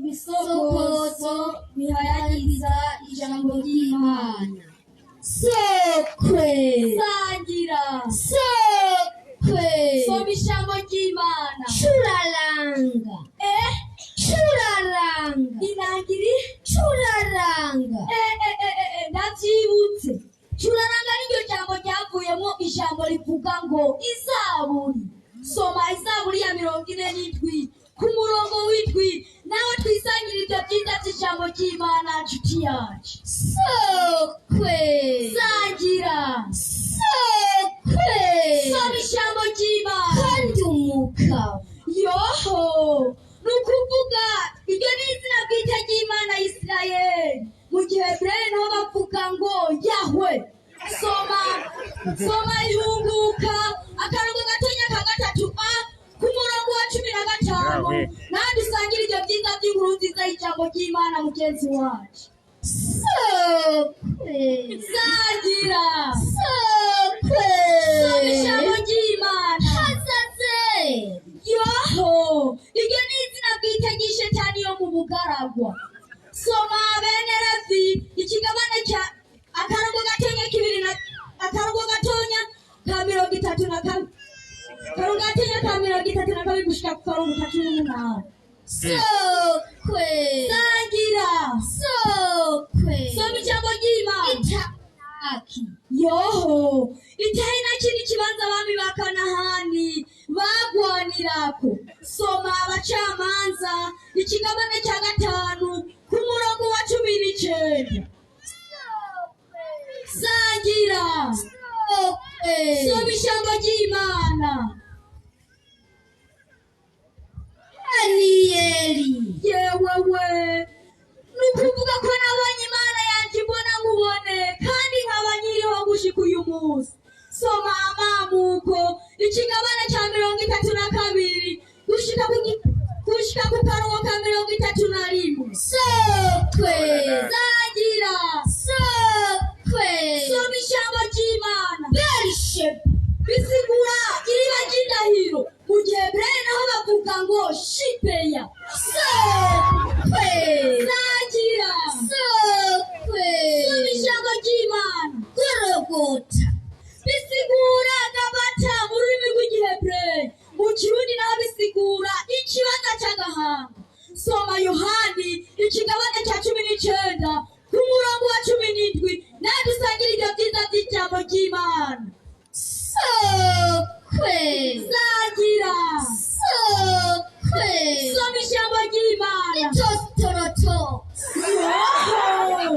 Ibisokozo bihayagiza ijambo ry'Imana. Sokwe. Sangira. Sokwe. Soma ijambo ry'Imana. Curaranga. Eh. Curaranga. Inangiri. Curaranga. Eh, eh, eh, eh, eh, ndabyibutse. Curaranga niryo jambo ryavuyemo ijambo rivuga ngo izaburi. Soma Izaburi ya 47 ku murongo w'indwi, nawe twisangire ibyo byiza by'ijambo ry'Imana, nshuti yacu. Sokwe. Sangira. Sokwe. Soma ijambo ry'Imana. Kandi umugabo. Yoho, ni ukuvuga iryo ni izina bwite ry'Imana y'Isirayeli. Mu gihe Hebureyi niho bavuga ngo Yahwe. Soma Ihunguka, akarongo gatonya ka gatatu a, ku murongo wa 15. Yahwe. Nawe dusangire ibyo byiza by'inkuru nziza y'ijambo ry'Imana, mugenzi wacu. Sokwe. Sangira. Sokwe. Soma ijambo ry'Imana. Hazazeli. Yoho, iryo ni izina bwite ry'ishetani yo mu bugaragwa. Soma Bene Levi, ikigabane cya akarongo gatonya kibiri na akarongo gatonya ka 32, akarongo gatonya ka 32 gushika ku karongo ka 18. Sokwe. Sangira. Sokwe. Soma ijambo ry'Imana. Itanaki. Yoho, itahi na kindi kibanza abami ba Kanahani bagwanirako. Soma Abacamanza, ikigabane cya gatanu, ku murongo wa 19. Sangira. Sokwe. Soma ijambo ry'Imana. Daniyeli. Yewe we, ni ukuvuga ko nabonye Imana yanjye imbona nkubone, kandi nkaba nkiriho gushika uyu munsi. Soma Amamuko, ikigabane cya 32 gushika ku karongo ka 31. Sokwe. Sangira. Sokwe. Soma ijambo ry'Imana. Berisheba. Bisigura iriba ry'indahiro. Mu gihe Hebureyi naho bavuga ngo Shipeya. Sokwe. Sangira. Sokwe. Soma ijambo ry'Imana. Gorogota. Bisigura Gabata mu rurimi rw'Igihebureyi. Mu Kirundi naho bisigura ikibanza cy'agahanga. Soma Yohani, ikigabane cya 19, ku murongo wa 17, nawe dusangire ibyo byiza by'ijambo ry'Imana. Sokwe. Sangira. Sokwe. Soma ijambo ry'Imana. Itositoroto. Yoho!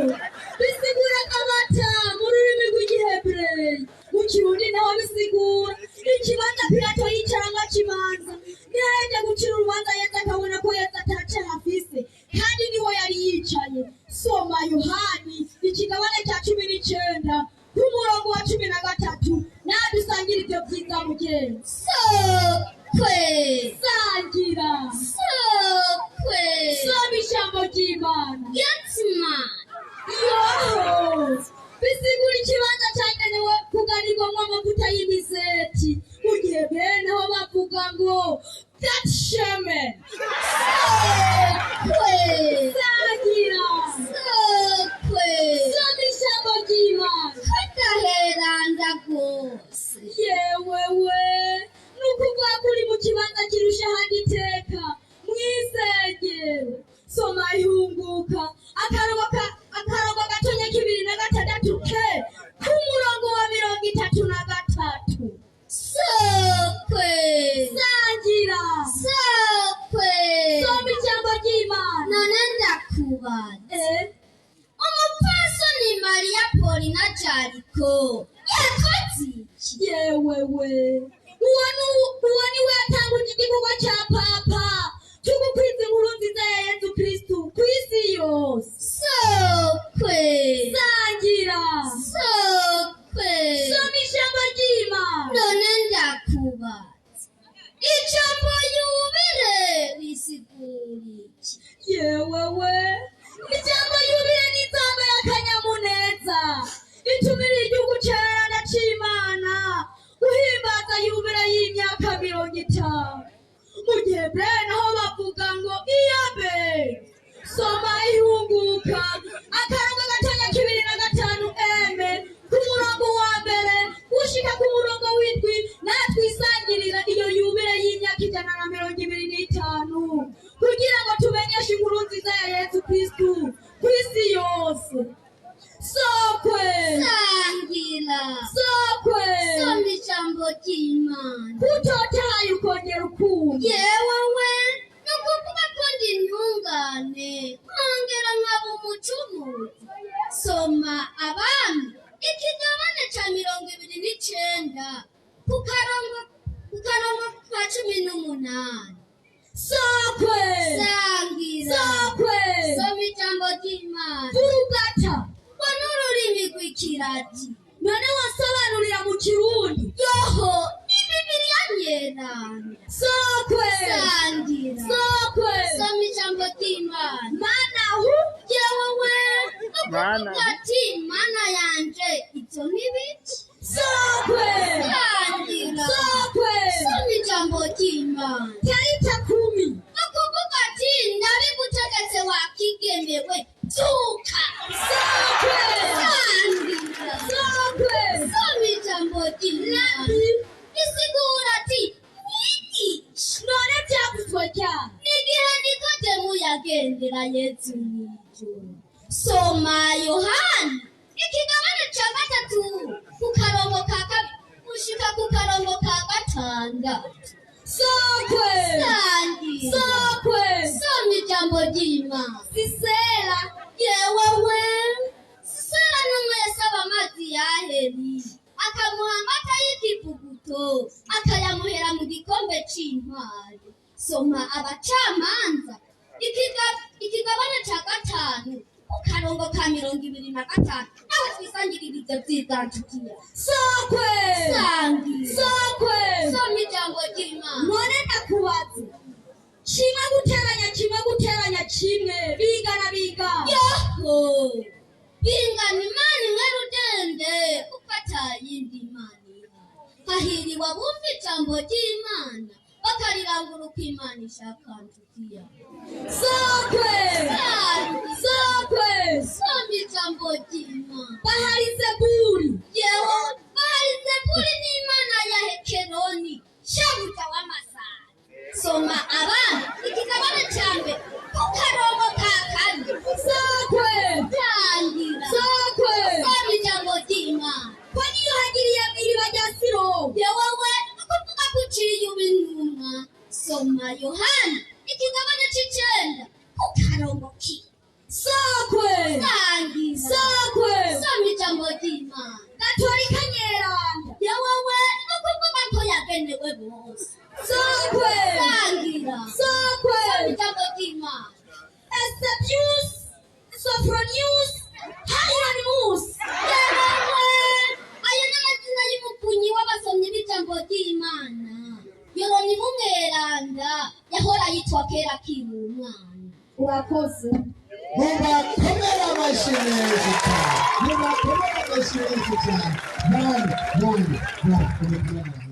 Bisigura Gabata mu rurimi rw'Igihebureyi. Mu Kirundi naho bisigura ikibanza Pilato yicaramo akimanza, niho yaje gucira urubanza Yesu, akabona ko Yesu atacaha afise, kandi niho yari yicaye. Soma Yohani, ikigabane cya 19, ku murongo wa 13, nawe dusangire ibyo byiza, mugenzi. Sokwe. Sangira. Sokwe. Soma ijambo ry'Imana. Getman. Yoho! Bisigura ikibanza cyagenewe kuganirwamo amavuta y'imizeti. Mu gihe bene ho bavuga ngo Gatsheme. Sokwe. Sangira. Sokwe. Soma ijambo ry'Imana. Kadaheranda rwose. Yewe we, ni ukuvuga ko uri mu kibanza kirusha ahandi iteka mw'isengero. Soma Ihunguka, akarongo gatonya k'ibiri na gatandatu ke, ku murongo wa 33. Sokwe. Sangira. Sokwe. Soma ijambo ry'Imana. None ndakubaza. Eh. Umupfasoni Mariya Polina Jariko yakoze iki? Yewe we, uwo ni we yatanguje igikorwa cya papa cyo gukwiza inkuru nziza ya Yezu Kristu ku isi yose. Sokwe. Sangira. Sokwe. Soma ijambo ry'Imana. None ndakubaza. Ijambo yubile risigura iki? Yewe we, ijambo yubile ni inzamba y'akanyamuneza itumira igihugu cyarana c'Imana guhimbaza yubile y'imyaka 50. Mu gihe bene aho bavuga ngo iyabe. Kumenyesha inkuru nziza ya Yesu Kristu ku isi yose. Sokwe. Sangira. Sokwe. Soma ijambo ry'Imana. Kutotahaye ukongera ukumva. Yewe we, ni ukuvuga ko ndi intungane nkongera nkaba umucumuzi. Soma Abami ikigabane ca 29 ku karongo ka 18. Sokwe. Sangira. Sokwe. Soma ijambo ry'Imana. Vurugata. Ngo n'ururimi rw'ikirati. None wasobanurira mu Kirundi? Yoho, ni Bibiliya nyerana. Sokwe. Sangira. Sokwe. Soma ijambo ry'Imana. Mana hu. Yewe we, Mana. ukuvuga ati Mana yanje, ibyo ni biki? Sokwe. Sangira. Sokwe. Soma ijambo ry'Imana. Tarita kumi. Ukuvuga ati ndabigutegetse wakigemewe, byuka. Sokwe. Sangira. Sokwe. Soma ijambo ry'Imana. Bisigura ati mwigisha. None byavuzwe ryari? N'igihe Nikodemu yagendera Yesu mw'ijoro. Soma Yohana ikigabane ca 3 ku karongo ka 2 gushika ku karongo ka 6. Sokwe. Sangira. Sokwe. Soma ijambo ry'Imana. Sisera. Yewe we, Sisera n'umwe yasaba amazi Yaheli, akamuha amata y'ikivuguto, akayamuhera mu gikombe c'intwari. Soma Abacamanza ikigabane ca 5 ku karongo ka 25, nawe twisangirira ivyo vyiganjikiye. Sokwe. Sangira. Sokwe. Soma ijambo ry'Imana. None ndakubaza, kimwe guteranya kimwe guteranya kimwe bingana bingana? Yoho, bingana Imana imwe rudende, kuko atayindi Imana ihari. Hahiriwe abumva ijambo ry'Imana bakarirangura uko Imana ishaka, nshuti yawe. Sokwe. Sangira. Sokwe. Soma ijambo ry'Imana. Baharizeburi. Yewe, Baharizeburi ni imana ya Hekeroni, shebuja w'amasari. Soma Abana ikigabane ca 1 ku karongo ka 4. Sokwe. Tangira. Sokwe. Soma ijambo ry'Imana. Ko niyuhagiriye mu iriba rya Silomu? Yewe we, ukuvuga ko uciye uba intumwa. Soma Yohana ikigabane c'9 ku karongo ki. Sokwe. Sangira. Sokwe. Soma ijambo ry'Imana. Gatolika nyeranda. Yewe we, ukuvuga ko yagenewe bose. Sokwe. Sangira. Sokwe. Soma ijambo ry'Imana. Eusebius, Sophronius, Hieronymus. Yewe we, ayo ni amazina y'umukunyi w'abasomyi b'ijambo ry'Imana. Yoronimu Mweranda yahora yitwa kera akiri umwana. Urakoze. Mubakomere amashyi menshi cyane, mubakomere amashyi menshi cyane. One, one, one.